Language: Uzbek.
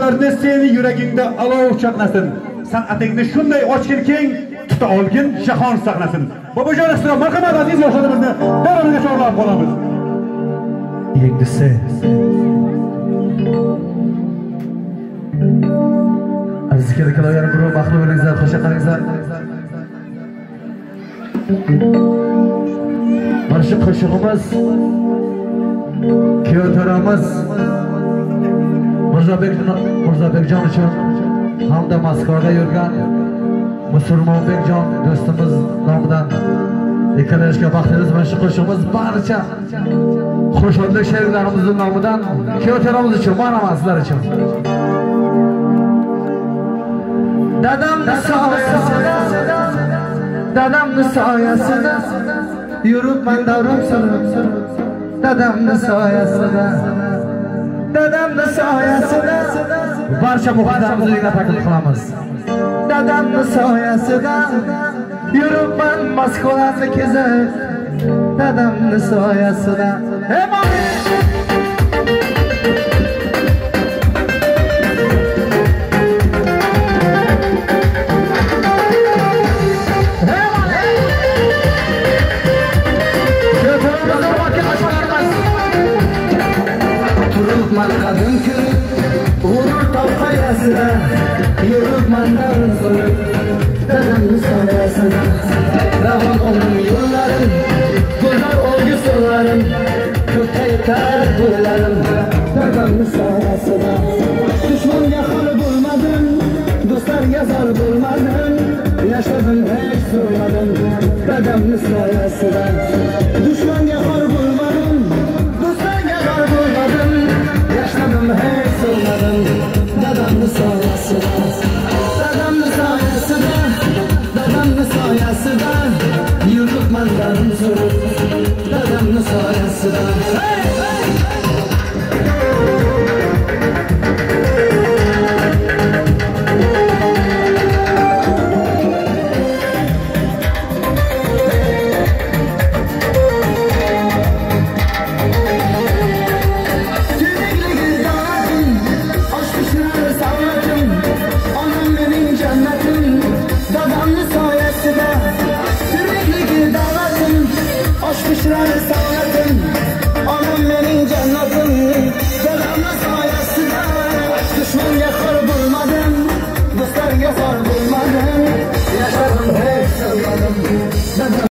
Yoshlarni seni yuragingda alov chaqnasin. San'atingni shunday ochgin keng, tuta olgin jahon sahnasin. Bobojon Ixtirob, marhamat aziz yoshlarimizni davomga chorlab qolamiz. Yengisi. Aziz kelin-kuyovlar, birov baxtli bo'lingizlar, xush qalingizlar. Mana shu qo'shig'imiz kuyov to'ramiz Mirzobekjon uchun hamda Moskvada yurgan Musulmonbekjon do'stimiz nomidan ikkalashga baxtimiz. Mana shu qo'shig'imiz barcha xushhodlik sheriklarimiz nomidan kuyov to'ramiz uchun, mana sizlar uchun. Dadamni soyasida, dadamni soyasida yuribman davron surib, dadamni soyasida, dadamni soyasida. Barcha muxlislarimizni uyga taklif qilamiz. Dadamni soyasida yuribman Moskvalarni kezib, dadamni soyasida. Ey Turibman qadim kun, g'urur tog' qoyasida, yuribman davron surib, dadamni soyasida. Ravon umrim yo'llarim, go'zal o'lgu so'zlarim, ko'kka yetar bo'ylarim, dadamni soyasida. Dushmanga xor bo'lmadim, do'stlarga zor bo'lmadim, yashadim hech so'rmadim, dadamni soyasida. Dushmanga xor bo'lmadim, do'stlarga zor bo'lmadim, yashadim hech so'rmadim, dadamni soyasida. Dadamni soyasida, dadamni soyasida, yuribman davron surib, dadamni soyasida. Hey, hey! Pişirer.